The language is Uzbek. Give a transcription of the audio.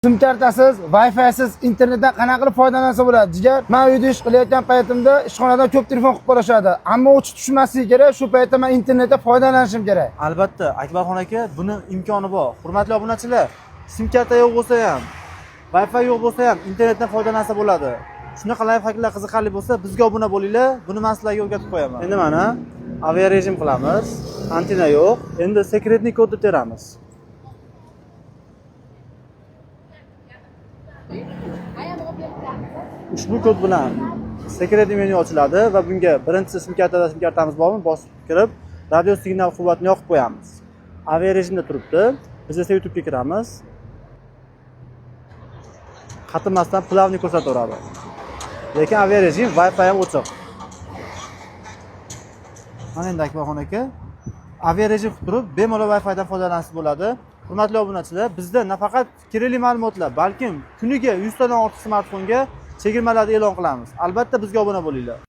Sim kartasiz, Wi-Fi'siz internetdan qanaqa qilib foydalansa bo'ladi, jigar? Men uyda ish qilayotgan paytimda ishxonadan ko'p telefon qilib qolishadi. Ammo o'chib tushmasligi kerak, shu paytda men internetda foydalanishim kerak. Albatta, Akbarxon aka, buni imkoni bor. Hurmatli obunachilar, sim karta yo'q bo'lsa ham, Wi-Fi yo'q bo'lsa ham internetdan foydalansa bo'ladi. Shunaqa лайфхак lar qiziqarli bo'lsa, bizga obuna bo'linglar. Buni men sizlarga o'rgatib qo'yaman. Endi mana авиарежим qilamiz. Antenna yo'q. Endi секретный kodni teramiz. Ushbu kod bilan секретный menyu ochiladi va bunga birinchisi sim kartada sim kartamiz bormi, bosib kirib, radio signal quvvatini yoqib qo'yamiz. Авиарежим da turibdi. Biz esa YouTube'ga kiramiz. Qatirmasdan плавный ko'rsataveradi. Lekin авиарежим, Wi-Fi ham o'chiq. Mana endi, Akbarxon aka, авиарежим qilib turib, bemalol Wi-Fidan foydalansa bo'ladi. Hurmatli obunachilar, bizda nafaqat kerakli ma'lumotlar, balkim kuniga 100 tadan ortiq smartfonga chegirmalarni e'lon qilamiz. Albatta bizga obuna bo'linglar.